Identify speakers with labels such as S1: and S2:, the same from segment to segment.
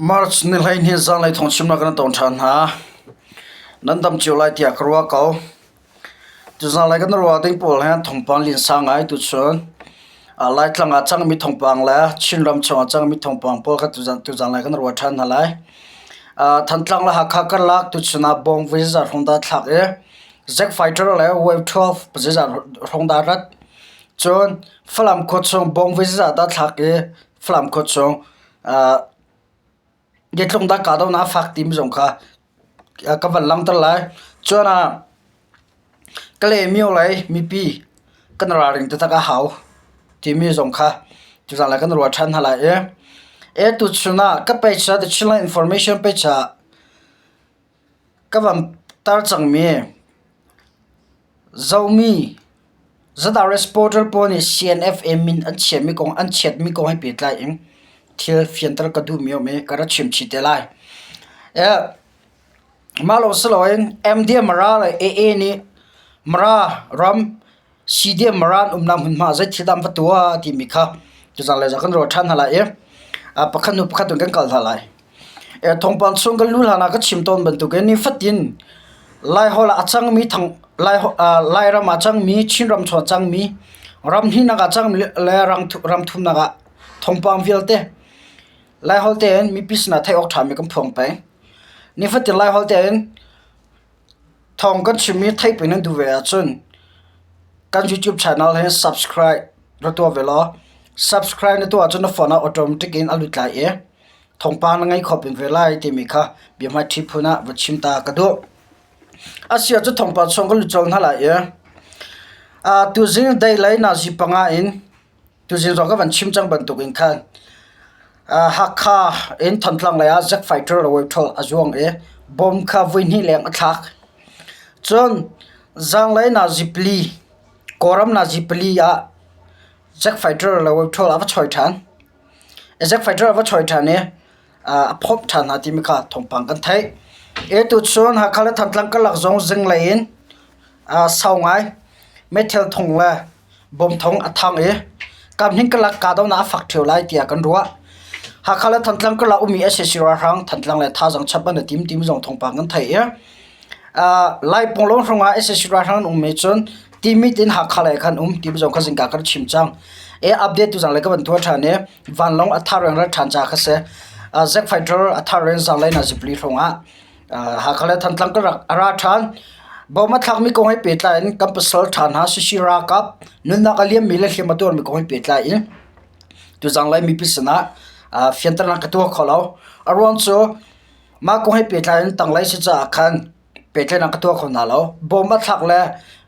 S1: March ni 12 zanlei thawngchimnak kan tong ṭhan hna. Nan dam cio lai tiah ka ruah ko. Tuzanlei kan ruah ding pawl he thawngpang linsa ngai tuchun. Laitlang ah cangmi thawngpang le Chinram chung ah cangmi thawngpang pawl kha tuzanlei kan ruah ṭhan hna lai. Thantlang le Hakha karlak tuchun ah bawng voi zeizat hrawng dah thlak i Zack Fighter le Wave 12 zeizat hrawng dah rat. Cun Falam khua chung bawng voi zeizat dah thlak i Falam khua chung Biatlung dah kahdohnak a fak timi zong kha ka van langhter lai. Cun ah Kalaymyo lei mipi kan ralring taktak a hau timi zong kha tuzaan lai kan ruah ṭhan hna lai i e tuchun ah ka page ah The Chinland Information page ah ka van tar cangmi Zomi ZRS portal pawl nih CNFA min an chiahmi kong an chiatmi kong he pehtlai in thil fianter ka duhmi a um i ka ra chim chih te lai. Mah lawng si loin MDM Mara le AA nih Mara ram CDM Mara an umnak hmunhma ah zeithil dah an va tuah timi kha tuzaan le zan kan ruah ṭhan hna lai i pakhat hnu pakhat in kan kal hna lai. Thawngpang chung kan luh hlan ah ka chim tawn bantukin nifatin Laiholh ah a cangmi thang Lairam ah a cangmi, Chinram chung a cangmi, ram hnihnak ah a cangmi le ram thumnak ah thawngpang vialte Laiholh tein mipi sinah theih awk ṭhami kan phuang peng. Nifatin Laiholh tein thawng kan chimmi theih peng nan duh ve ahcun kan YouTube channel hi subscribe ra tuah ve law subscribe na tuah ahcun na phone ah automatic in a lut lai i thawngpang na ngei kho peng ve lai timi kha biahmaiṭhi phun ah va chim ta ka duh. Asia cu thawngpang chung kan lut colh hna lai i tuzing deilei nazi panga in tuzing zong ka van chim cang bantukin khan Hakha in Thantlang lei ah Zack Fighter le Wave a zuang i bomb kha voihnih leng a thlak. Cun zanglei nazi pali Kawlram nazi pali ah Zack Fighter le Wave a va choi ṭhan. Zack Fighter a va choi ṭhan i a phomh ṭhan hna timi kha thawngpang kan theih. E tuchun Hakha le Thantlang karlak zong zinglei in sau ngai meithal thong le bom thong a thang i kamhning karlak kahdohnak a fak ṭheo lai tiah kan ruah. Hakha le Thantlang karlak ummi sac ralhrang Thantlang le thazaang chap an i tim timi zong thawngpang kan theih i Lai Pawnglawn hrawng ah sac ralhrang an um i cun Timit in Hakha lei khan um timi zong kha zingka kan chim cang. E update tu zang le ka van tuah ṭhan i vanlawng a thar in rat ṭhan ca kha si. Zack Fighter a thar in zanglei na zipli hrawng ah Hakha le Thantlang ka rak a ra ṭhan. Bom a thlakmi kong he pehtlai in kan pasal ṭha hna Sisi ralkap nunnak a liammi le hliam a tuarmi kong he pehtlai in tuzanglei mipi sinah fianternak ka tuah kho lo. A ruang cu mah kong he pehtlai in tanglei si caah khan pehtlaihnak ka tuah kho hna lo. Bom a thlak le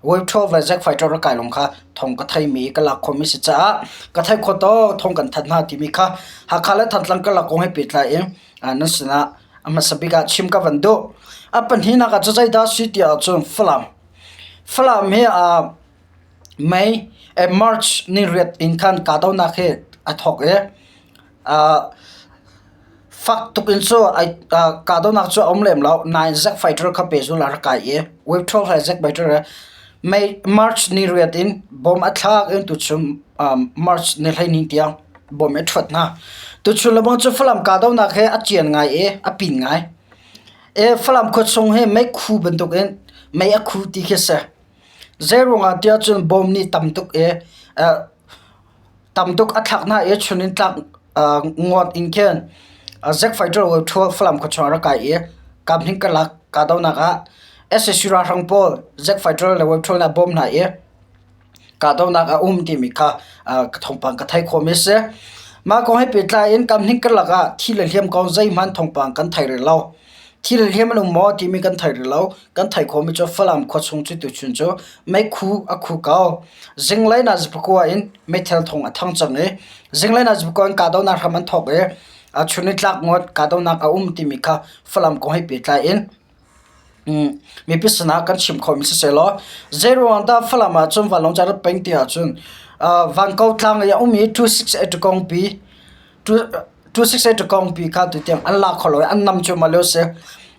S1: Wave 12 le Zack Fighter a kai lawng kha thong ka theimi ka lak khomi si caah ka theih khawh tawk thong kan thanh hna timi kha Hakha le Thantlang karlak kong he pehtlai in nan sinah a hmasa bik ah chim ka van duh. A pahnihnak ah cu zeidah si tiah cun Falam. Falam hi May March ni riat in khan kahdohnak hi a thawk i Fak tuk in cu kahdohnak cu a um lem lo nain Zack Fighter kha pehzul ah rak kai i Wave 12 le Zack Fighter he May March ni riat in bom a thlak in tuchun March ni 12 tiang bom a ṭhuat hna. Tuchun lebang cu Falam kahdohnak he a cian ngai i a pin ngai. E Falam khuachung hi meikhu bantukin mei a khu ti khi si. Zeiruangah tiah cun bom nih tam tuk i Tam tuk a thlak hna i chun in tlak ngawt in khin Zack Fighter Wave 12 Falam khuachung ah rak kai i kamhning karlak kahdohnak ah sac ralhrang pawl Zack Fighter le Wave 12 nih a bawm hna i kahdohnak a um timi kha thawngpang ka theih khawhmi a si. Mah kong he pehtlai in kamhning karlak ah thi le hliam kong zeihmanh thawngpang kan thei rih lo. Thi le hliam an um maw timi kan thei rih lo. Kan theih khawhmi cu Falam khuachung cu tuchun cu meikhu a khu ko. Zinglei nazipakua in meithal thong a thang cang i zinglei nazipakua in kahdohnak hram an thawk i chun ni tlak ngawt kahdohnak a um timi kha Falam kong he pehtlai in mipi sinah kan chim khomi sisehlaw zeiruang dah Falam ah cun vanlawng ca rat peng ti ahcun Vanko tlang i a um i 268 kongpi 268 kongpi kha tutiang an lak kho lo i an nam cuahmah lio a si.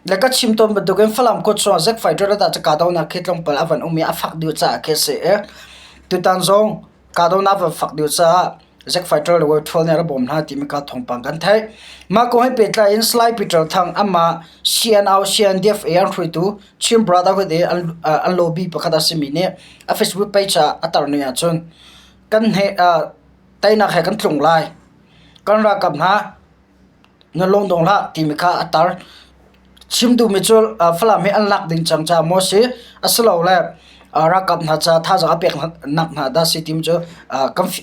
S1: Le ka chim tawn bantukin Falam khua chungah Zack Fighter dah cu kahdohnak khi tlawmpal a van um i a fak deuh caah khi a si i tutan zong kahdohnak a van fak deuh caah. Zack Fighter le Web Troll nih a rak bawm hna timi kha thawngpang kan theih. Mah kong he pehtlai in Salai Peter Thang amah CNO CNDF i an hruaitu Chin Brotherhood i an lobby pakhat a simi nih a Facebook page ah a tarmi ahcun kan hne teinak he kan tlung lai. Kan ralkap hna Na lung dong hlah timi kha a tar. Chim duhmi cu Falam hi an lak ding cang caah maw a si, asilole ralkap hna ca thazaang a peknak hna dah si timi cu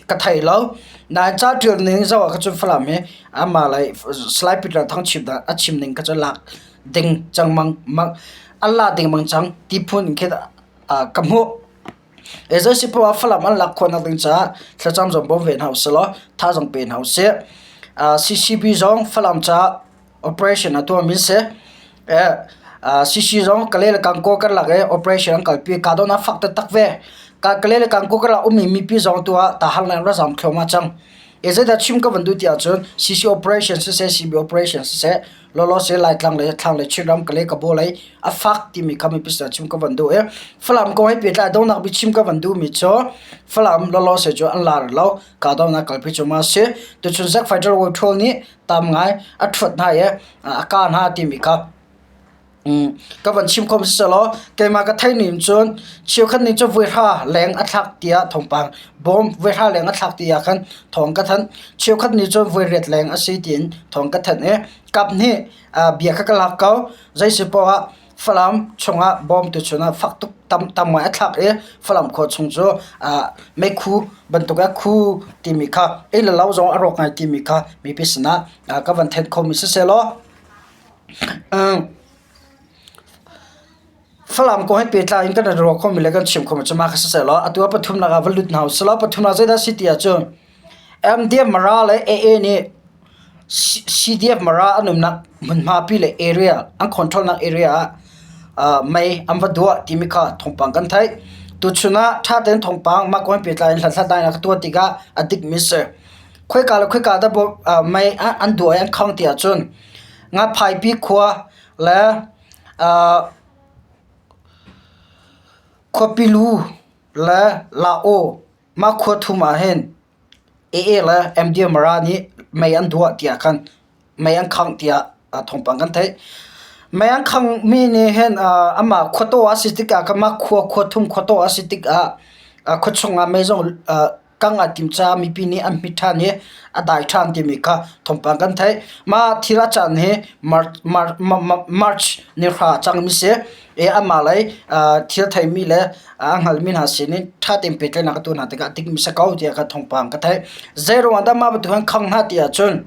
S1: ka thei lo. Nain ca ṭial ning zoh ah khan Falam hi amah le Salai Peter Thang a chim ning kha cu lak ding cang an la ding mang cang ti phun in khin ka hmuh. Zeisipoah Falam an lak khawhnak ding caah thlacam zong bawm ve hna usih law thazaang pe hna usih. CCB zong Falam caah operation a tuahmi a si. CC zong Kalay le Gangaw karlak i operation an kalpi. Kahdohnak fak taktak ve. Kalay le Gangaw karlak ummi mipi zong tu ah tahan le ram thluahmah cang. Zeidah chim ka van duh ti ahcun CC operation siseh, CB operation siseh, lawlaw si Laitlang le thlanglei Chinram Kalay Kabaw lei a fak timi kha mipi sinah chim ka van duh i Falam kong he pehtlai donghnak bik chim ka van duhmi cu Falam lawlaw se cu an lar lo kahdohnak kalpi cu ma si tuchun Zack Fighter Wo Thol nih tam ngai a ṭhuat hna i a kah hna timi kha ka van chim khom siselaw keimah ka theih ning cun cheukhat nih cun voihra leng a thlak tiah thawngpang bawm voihra leng a thlak ti ah khan thawng ka thanh. Cheukhat nih cun voiriat leng a si tiin thawng ka thanh i kap nih bia kha ka lak ko. Zei si poah ah Falam chungah bawm tuchun ah fak tuk tam tam ngai a thlak i Falam khua chung cu meikhu bantuk a khu timi kha ei le lo zong a rawk ngai timi kha mipi sinah ka van then khomi siseh law Falam kong he pehtlai in kan i ruah khomi le kan chim khomi cu mah kha siseh law atu ah pathumnak ah va lut hna usih law pathumnak zeidah a si ti ahcun MDF Mara le AA nih CDF Mara an umnak hmunhma pi le area an control nak area ah mei an va duah timi kha thawngpang kan theih. Tuchun ah ṭha tein thawngpang mah kong he pehtlai in hlathlainak ka tuah tikah a dikmi a si. Khoika le khoika dah mei an duah i an khang ti ahcun Ngaphaipi khua le Khuapilu le Lao mah khua thum ah hin AA le MDM Mara nih mei an duah tiah khan mei an khangh tiah thawngpang kan theih. Mei an khanghmi nih hin amah khuataw a si tikah mah khua khua thum khuataw a si tikah khuachung ah mei zong kang aa tim caah mipi nih an hmit ṭhan i a dai ṭhan timi kha thawngpang kan theih. Mah thil a caan hi March ni hra a cangmi si i amah lei thil theimi le a hngalmi hna sinin ṭha tein pehtlaihnak a tuah hna tikah a dikmi si ko tiah kha thawngpang ka theih. Zei ruangah dah mah bantuk hin khang hna ti ahcun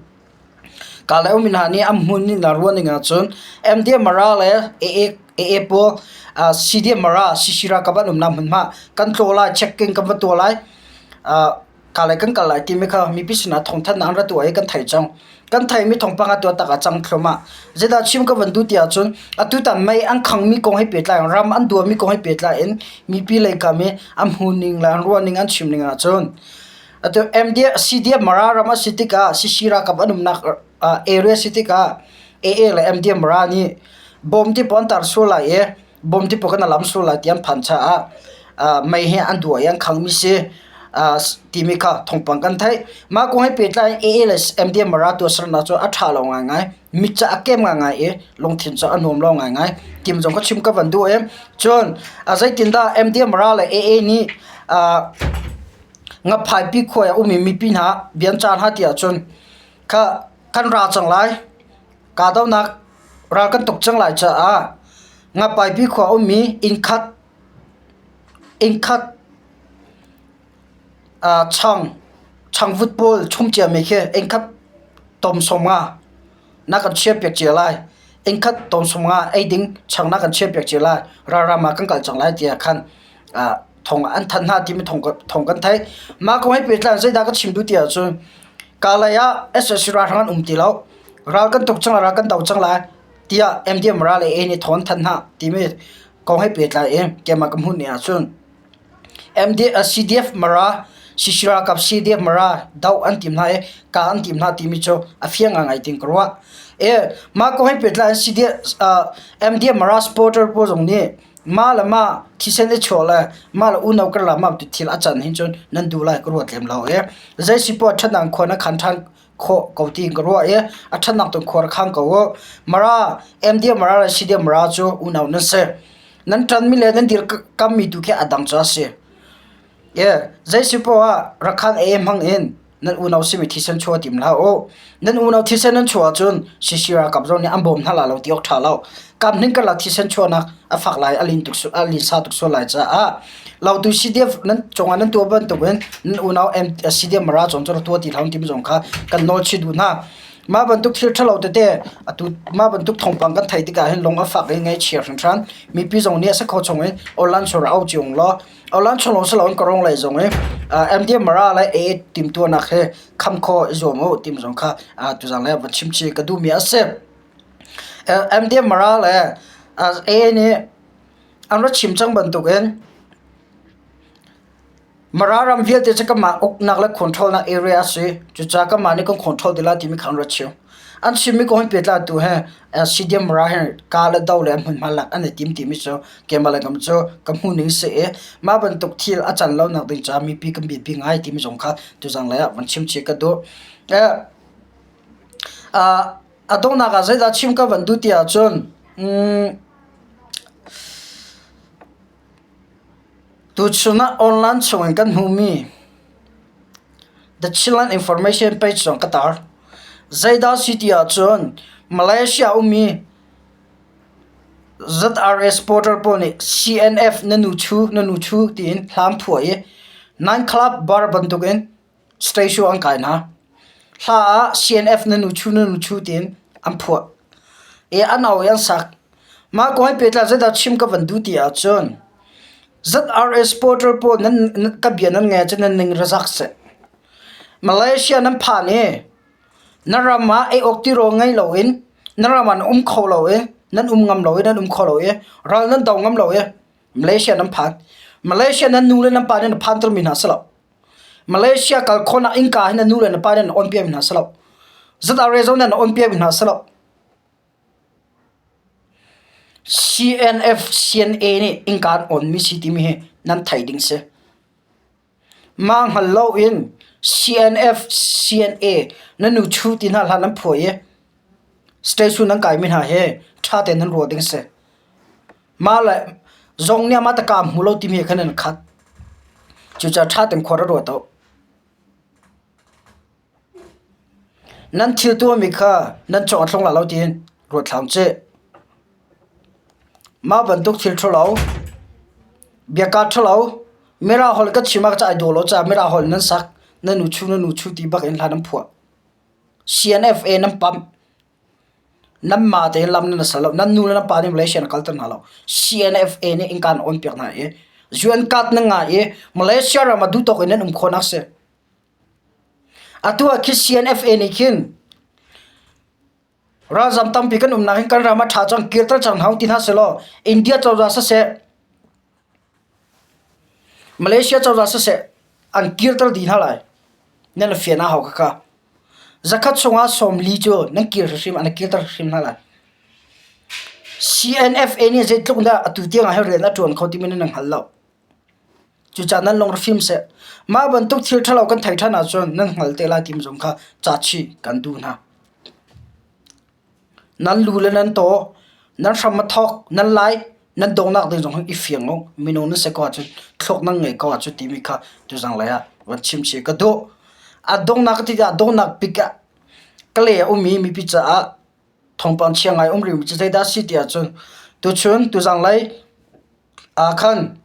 S1: Kalay ummi hna nih an hmun in ruah ning ahcun MDM Mara le AA pawl CDM Mara CC ralkap an umnak hmunhma kan tlaw lai checking kan va tuah lai kalay kan kal lai timi kha mipi sinah thawngthanhnak an ra tuah i kan theih cang. Kan theihmi thawngpang a tuah tak ah cang thluahmah. Zeidah chim ka van duh ti ahcun atutan mei an khangmi kong he pehtlai in ram an duahmi kong he pehtlai in mipi lei kam i an hmuhning le an ruahning an chim ning ahcun Atu CDF Mara ram a si tikah CC ralkap an umnak area si tikah AA le MDM Mara nih bawm ti pawl an tar sual lai i bawm ti pawl kan lam sual lai ti an phan caah mei hi an duah i an khangmi si timi kha thawngpang kan theih. Mah kong he pehtlai in AA le MDM Mara tuahsernak cu a ṭha lo ngaingai. Mit cu a kem ngaingai i lungthin cu a nuam lo ngaingai. Tim zong ka chim ka van duh i cun zeitindah MDM Mara le AA nih Ngaphaipi khuai a ummi mipi hna bia an caan hna ti ahcun kha kan ra cang lai. Kahdohnak ral kan tuk cang lai caah Ngaphaipi khua a ummi innkhat innkhat chang changvut pawl chum ciami khi innkhat tom 50 na kan chiahpiak cia lai. Innkhat tom 50 ei ding chang na kan chiahpiak cia lai. Ralram ah kan kal cang lai tiah khan thong an thanh hna timi thong kan theih. Mah kong he pehtlai in zeidah ka chim duh ti ahcun Kalay ah SSC ralhrang an um ti lo. Ral kan tuk cang lai, ral kan do cang lai tiah MDM ral le A nih thong an thanh hna timi kong he pehtlai in keimah ka hmuh ni ahcun CDF Mara CC ralkap CDF Mara doh an tim hna i kah an tim hna timi cu a fiang ngaingai tiin ka ruah. Mah kong he pehtlai in CDF MDM Mara supporter pawl zong nih. Mah le mah thisen i chuah le mah le unau karlak mah bantuk thil a can hin cun nan duh lai ka ruat lem lo i zei si poah ṭhatnak khua na khan ṭhan khawh ko tiin ka ruah i a ṭhatnak tu khua rak khang ko u. Mara, MDM Mara le CDM Mara cu unau nan si. Nan ṭanmi le nan dirkammi tu khi a dang cu a si. Zei si poah ah Rakhan ei hmang in nan unau simi thisen chuah tim hlah u. Nan unau thisen nan chuah ahcun CC ralkap zong nih an bawm hna lai lo ti awk ṭha lo. Kam hning karlak thisen chuahnak a fak lai, a lin tuk a linsa tuk sual lai caah lautu CDF nan cungah nan tuah bantukin nan unau CDF Mara cong cu rak tuah ti hlah timi zong kha kan nawl chih duh hna. Mah bantuk thil ṭhalo tete atu mah bantuk thawngpang kan theih tikah hin lung a fak i ngaihchia hringhran. Mipi zong nih a si kho chung in online sur au cio law Awlan chung lawng si loin ka rong lei zong i MDM Mara le AA timhtuahnak he kham khawh i zuam u timi zong kha tuzaan lei ah van chim chih ka duhmi a si. MDM Mara le AA nih an ra chim cang bantukin Mara ram vialte cu kanmah uknak le controlnak area a si. Cucaah kanmah nih kan control ti lai timi kha an ra chim. An chimmi kong hin pehtlaitu he CDM Mara he ka le do le hmunhma lak an i tim timi cu keimah le kam cu ka hmuhning si i mah bantuk thil a can lonak ding caah mipi kan biapi ngai timi zong kha tuzang lei ah van chim chih ka duh. A donghnak ah zeidah chim ka van duh ti ahcun tuchun ah online chungin kan hmuhmi The Chinland Information page zong ka tar. Zeidah si ti ahcun Malaysia ummi ZRS porter pawl nih CNF na nu chu na nu chu tiin hla an phuah i nine club bar bantukin stage show an kai hna. Hla ah CNF na nu chu na nu chu tiin an phuah i an au i an sak. Mah kong he pehtlai zeidah chim ka van duh ti ahcun ZRS porter pawl nan ka bia nan ngai ahcun nan ning ra zak seh. Malaysia nan phan i Na ram ah ei awk tirawl ngei loin na ram ah na um kho lo i nan um ngam lo i nan um kho lo i ral nan do ngam lo i Malaysia nan phan. Malaysia nan nu le nan pa nih na phantermi hna si lo. Malaysia kal khawhnak innka hi na nu le na pa nih an on piakmi hna si lo. ZRA zong nih an on piakmi hna si lo. CNF, CNA nih innka an onmi si timi hi nan theih ding si. Mah hngal loin CNF, CNA na nu chu ti hna hlah nan phuah i station nan kaimi hna hi ṭha tein nan ruah ding a si. Mah le zong nih amah taka hmu lo timi he khan nan khat. Cucaah ṭha tein khua ra ruat u. Nan thil tuahmi kha nan cawng a thlung lai lo tiin ruat hlah cih. Mah bantuk thil ṭhalo, biaka ṭhalo, Mirang holh ka chim ah ka ai dawh lo caah Mirang holh nan sak, na nu chu na nu chu ti bak in hla nan phuah. CNFA nan pamh. Nanmah tein lam nan sal lo. Nan nu le nan pa nih Malaysia na kalter hna lo. CNFA nih innka an on piak hna i UN card nan ngah i Malaysia ram ah duhtawk in nan um khawhnak si. Atu ah khi CNFA nih khin ralzam tampi kan umnak hin kan ram ah ṭha cang kirter cang hna ti hna sehlaw India cozah siseh Malaysia cozah siseh an kirter dih hna lai. Nan fian a hau khakha. Zakhat chungah 40 cu nan kir hrimhrim an kirter hrimhrim hna lai. CNFA nih zeitluk dah atu tiang ah hin rian a ṭuan kho timi nan hngal lo. Cucaah nan lung rak fim seh. Mah bantuk thil ṭhalo kan theih ṭhan ahcun nan hngal te lai timi zong kha ca chih kan duh hna. Nan lu le nan taw, nan hram a thawk, nan lai, nan donghnak ding zong hi i fiang u. Minung nan si ko ahcun thluak nan ngei ko ahcun timi kha tuzanglei ah van chim chih ka duh. A donghnak ka ti tikah donghnak bik ah ka le a ummi mipi caah thawngpang chia ngai um rihmi cu zeidah a si ti ahcun tuchun tuzanglei Ah khan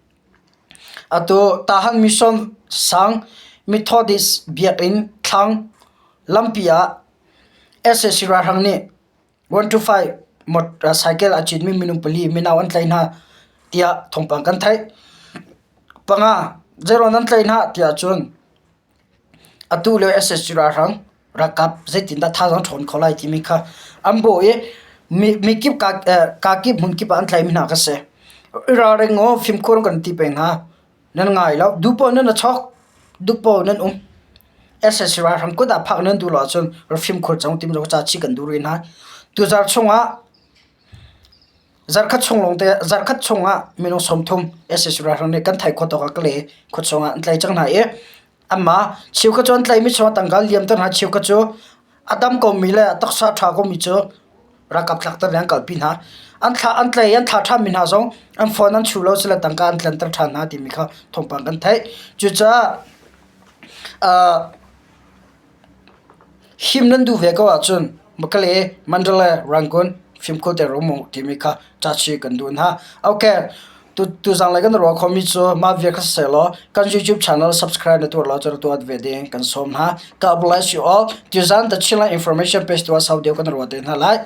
S1: atu Tahan Mission sang Methodist biakinn thlang lampi ah sac ralhrang nih 125 motorcycle a citmi minung pali mino an tlaih hna tiah thawngpang kan theih. Panga zeiruang nan tlaih hna tiah cun Atu lio SSG ralhrang ralkap zeitindah thazaang ṭhawn kho lai timi kha an bawh i mikip kakip hmunkip ah an tlaimi hna kha si. I ralring u, fimkhur kan ti peng hna. Nan ngai lo. Duhpoh nan i chawk, duhpoh nan um. SSG ralhrang kut ah phak nan duh lo ahcun rak fimkhur cang timi ca chih kan duh rih hna. Tuzarh chungah. Zarkhat chung lawngte zarkhat chungah minung 30 sac ralhrang nih kan theih khawh tawk ah Kalay khuachung ah an tlaih cang hna i anmah cheukhat cu an tlaihmi chungah tangka an liamter hna, cheukhat cu a dam komi le a taksa a ṭha komi cu ralkap tlakter in an kalpi hna. An thlah an tlaih i an thlah ṭhanmi hna zong an phone an chuh lo sile tangka an tlanter ṭhan hna timi kha thawngpang kan theih. Cucaah Him nan duh ve ko ahcun Makale, Mandalay, Rangoon fimkhur te rum u timi kha cachi kan duh hna. Okay, tuzanglei kan ruah khomi cu mah vial kha siseh kan YouTube channel subscribe na tuah lo cu tuah ve ding kan sawm hna. God bless you all. Tuzan The Chinland Information page tu ah sau deuh kan ruah te hna lai.